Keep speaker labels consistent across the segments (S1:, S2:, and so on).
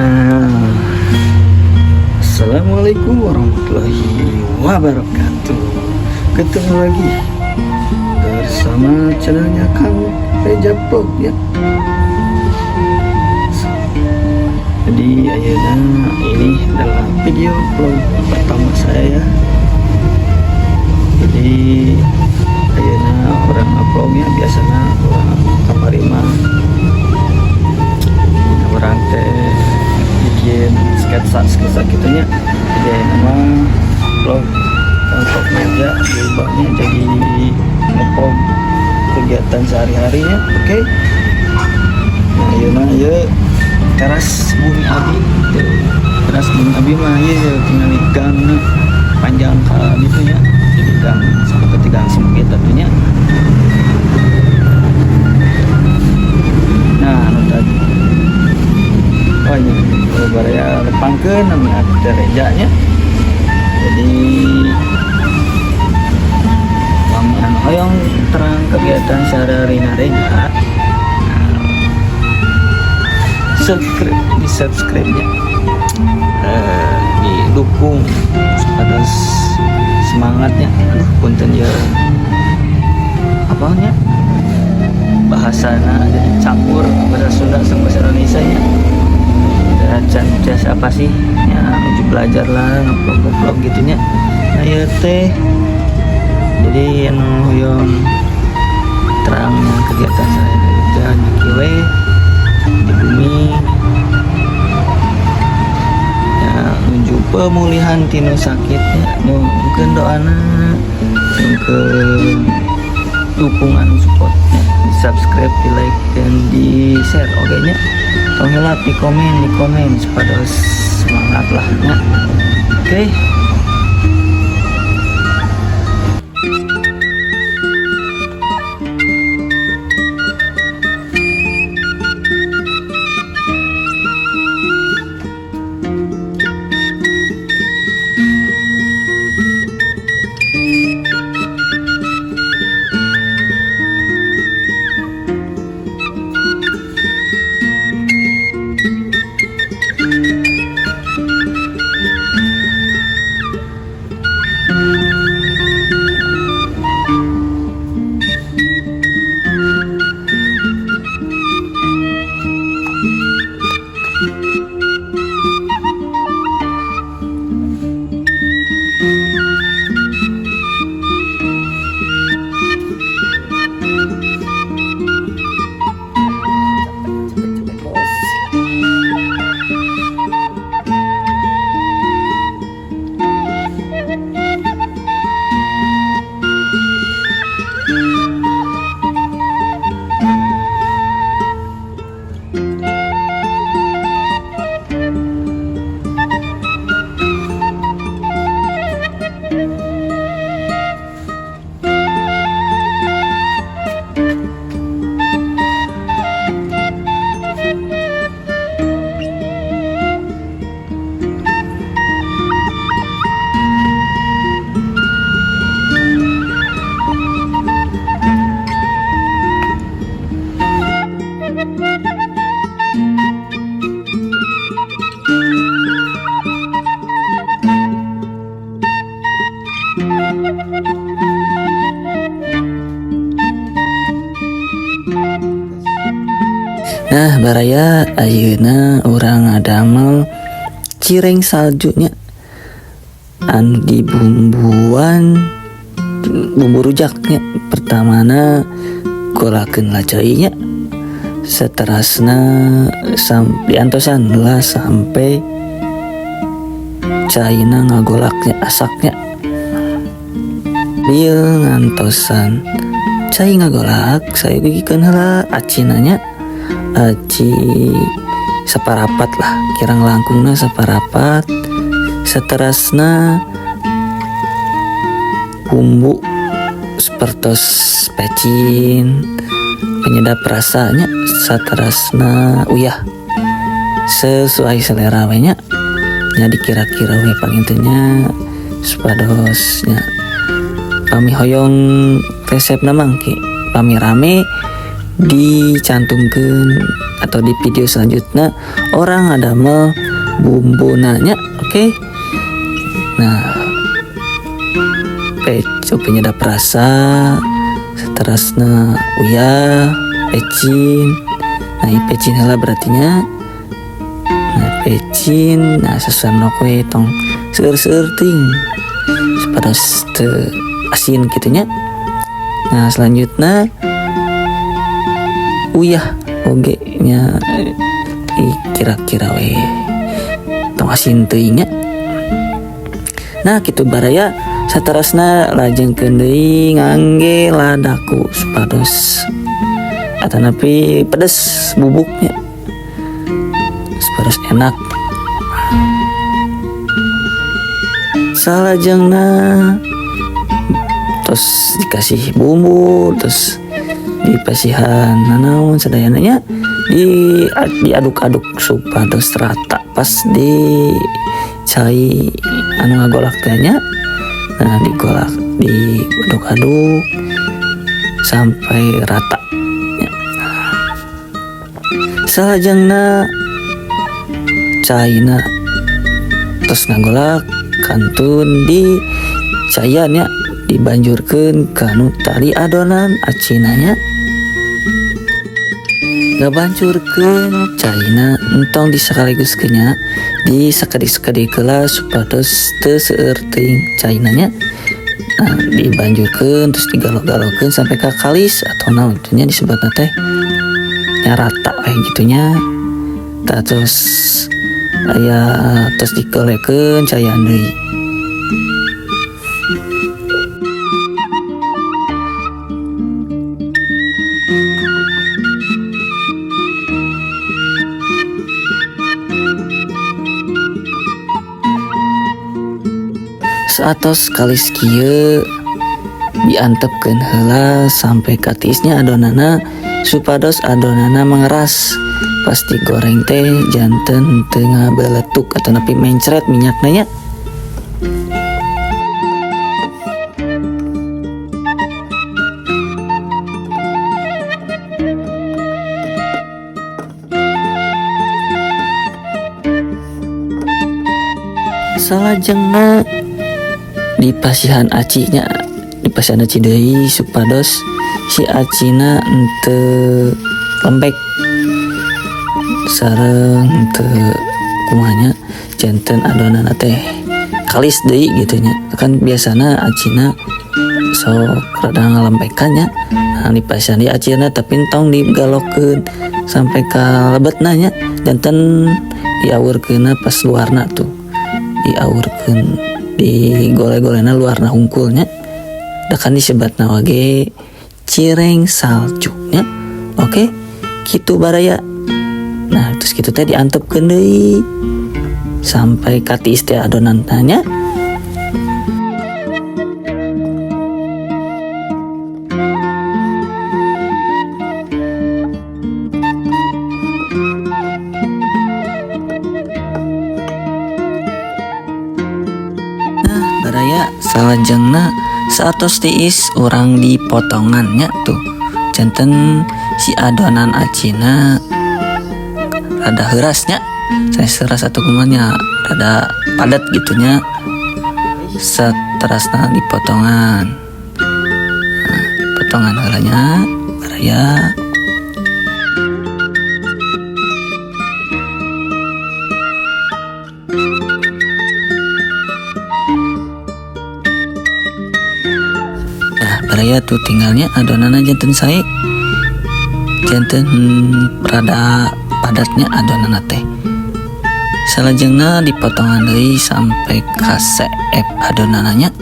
S1: Nah, assalamualaikum warahmatullahi wabarakatuh. Ketemu lagi bersama channelnya Kang Reja Vlog ya. Jadi ayeuna ini adalah video vlog pertama saya ya. Jadi ayeuna urang ngevlognya, biasanya urang kamari mah urang teh bikin sketsa sketsa gitu nya. Jadi ayeuna mah vlog vlog aja diubahnya jadi ngevlog kegiatan sehari-harinya. Oke, nah, ayeuna ieu teras bumi abi tuh. Teras bumi abi mah ieu tinggal di gang panjang ka gitu nya, jadi gang seperti gang sempit tentunya. Nah, anu tadi, oh ini baraya lepangkeun namanya teh Reja nya. Jadi kami anu hoyong terang kegiatan sehari-hari Reja, nah, subscribe, di subscribe nya, didukung pada semangatnya. Aduh, punten ya, apanya, bahasana jadi campur bahasa Sunda sama bahasa Indonesia nya. Dan can apa sih ya, menuju belajar lah ngevlog ngevlog gitu nya. Nah, ya teh, jadi anu hoyong terangnya kegiatan saya dari kieu we di bumi ya, menuju pemulihan tinu sakitnya. Mungkin doana, mungkin dukungan, supportnya di subscribe, di like, dan di share. Oke nya, tong hilap di komen, di komen supaya semangat lah nya. Oke. Cepet-cepet, bos. Nah, baraya, ayeuna urang ngadamel cireng saljunya anu dibumbuan bumbu rujaknya. Pertamana golakeun lah cainya, seterasna diantosan lah sampai caina ngagolaknya, asaknya. Dia ngantosan cai ngagolak, saya gigikeun heula acinanya, aci separapat lah, kirang langkungna separapat. Seterasna bumbu sepertos pecin, penyedap rasanya, saterasna uyah sesuai selera we nya. Jadi kira-kira we pangintennya supados nya. Pami hoyong resep mangke pami rame dicantumkeun. Atau di video selanjutnya urang ngadamel bumbuna nya. Oke, nah, peco penyedap rasa, seterusnya uyah, pecin. Nah, ini pecin heula berarti nya. Nah, pecin. Nah, sesuai we, tong seueur-seueur ting supados teu asin gitu nya. Nah, selanjutnya uyah oge nya, kira-kira we, tong asin teuing nya. Nah, kitu baraya. Saterasna lajengkeun deui ngangge ladaku supados atanapi pedes bubuknya supados enak. Salajengna terus dikasih bumbu, terus dipasihan nanaon sadayana nya, di diaduk-aduk supados rata pas di cai anu ngagolak teh nya. Nah, digolak, diaduk-aduk sampai rata ya. Salajengna caina terus ngagolak, kantun di caian ya, dibanjurkeun kanu tadi adonan acina nya. Ngabancurkeun caina entong di sekaligus nya, di sakedik-sakedik heula supados teu seueur teuing caina nya. Nah, dibanjurkeun terus digalok-galokkeun sampai ka kalis atau naon nya disebutna teh nya, rata we gitu nya. Tah, terus aya terus dikolekeun caian deui. Saatos kalis kieu, diantepkeun heula sampai ka tiisnya adonana supados adonana mengeras, pas digoreng teh janten teu ngabeletuk atau nepi mencret minyakna nya. Salajengna dipasihan acinya, dipasihan aci deui supados si acina henteu lembek sareng henteu kumaha nya, janten adonanna teh kalis deui gitu nya. Kan biasana acina sok rada ngalembekan nya. Nah, dipasihan di acina, tapi entong digalokkeun sampai ka lebetna nya, janten diawurkeunna pas luarna tuh, diawurkeun, digole-golena luarna hungkulnya. Da kan disebutna wage cireng salju nya. Oke, kitu baraya. Nah, terus kitu teh diantepkeun deui sampai ka tiis teh adonan nya. Nah, baraya, salajengna saatos tiis urang dipotongannya tuh, janten si adonan acina rada heurasnya, saya heras atau kumaha, rada padat gitunya. Seterusnya dipotongan. Nah, potongan heula nya, baraya. Nah, baraya, tuh tinggalnya adonan janten sae, janten rada padatnya adonan teh. Salajengna dipotongan deui sampai ka seep adonannya.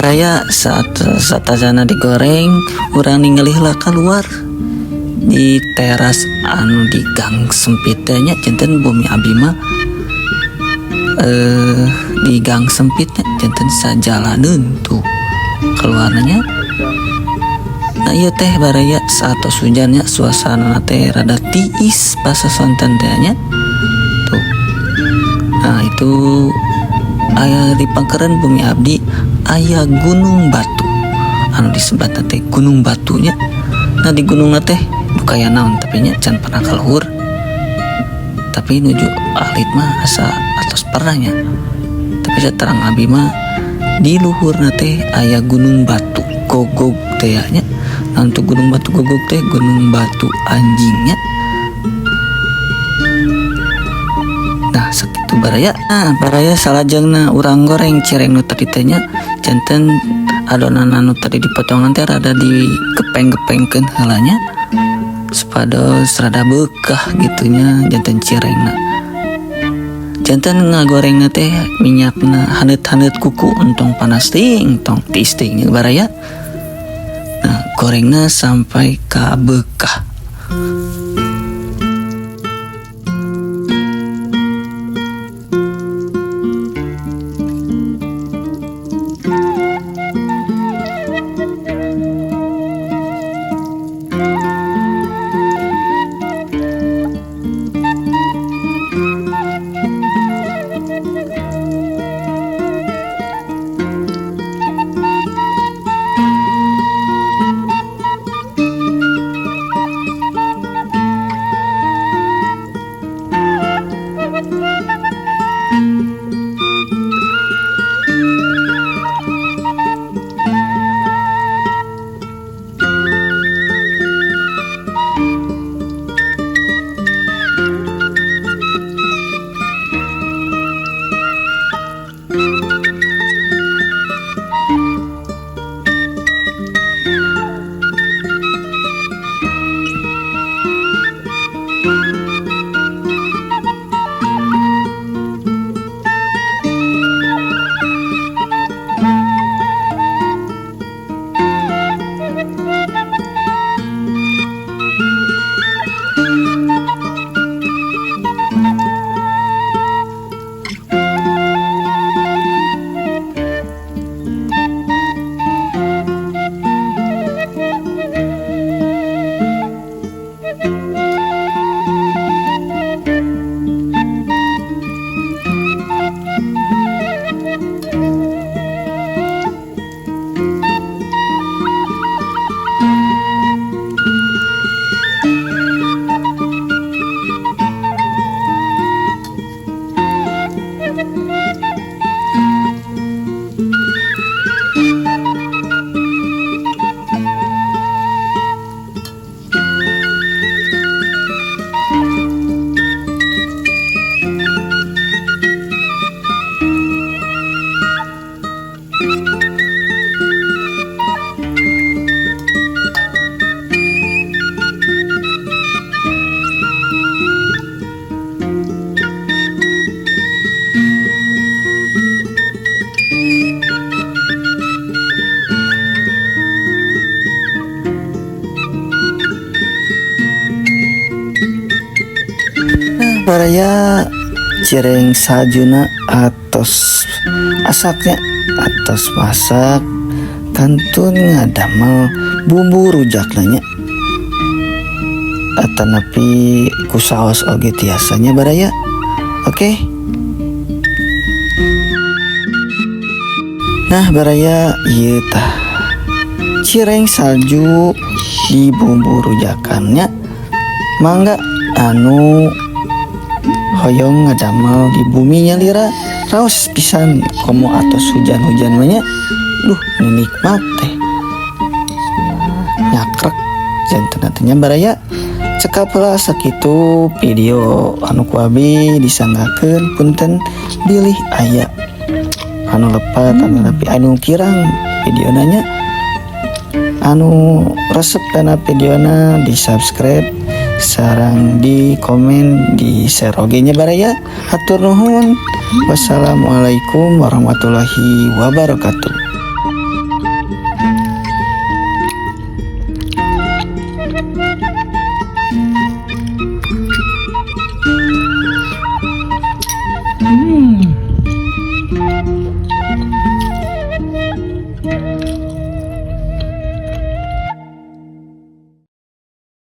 S1: Baraya, saat satazana digoreng, urang ningali heula keluar di teras anu di gang sempit teh nya. Janten bumi abi mah di gang sempitnya, janten sajalaneun tuh keluarnya. Nah, ieu teh baraya, saat hujannya suasana teh rada tiis pas sonten teh nya tuh. Nah, itu aya di pangkeran bumi abdi, aya Gunung Batu anu disebat teh Gunung Batunya. Nah, di gunung teh kaya naon, tapi nya can pernah ka luhur, tapi nuju alit mah asa atos pernahnya. Tapi saterang abi mah di luhur teh aya Gunung Batu Gogog teh nya. Nah, untuk Gunung Batu Gogog teh Gunung Batu anjingnya. Nah, sakitu baraya. Nah baraya, salajengna urang goreng cireng nu tadi teh nya. Janten adonan anu tadi dipotongan teh rada digepeng-gepengkeun heula nya, supados rada beukah gitunya. Janten cirengna, janten ngagorengna teh minyakna haneut-haneut kuku, entong panas teuing, entong tiis teuing nya baraya. Nah, gorengna sampai ka beukah. Baraya, cireng saljuna atos asaknya, atos masak, kantun ngadamel bumbu rujakna nya, atanapi ku saos oge tiasanya baraya. Oke. Nah baraya, ieu tah cireng salju di bumbu rujakannya. Mangga anu hoyong ngadamel di bumi nyalira, raos pisan komo atos hujan-hujan mah nya. Duh, ini nikmat teh, nyakrek janten nya baraya. Cekap lah sakitu video anu ku abi disanggakeun. Punten bilih aya anu lepat anu tapi anu kirang video nanya. Anu resep kana videona di subscribe sareng di komen, di share oge nya baraya. Hatur nuhun. Wassalamualaikum warahmatullahi wabarakatuh. Bye.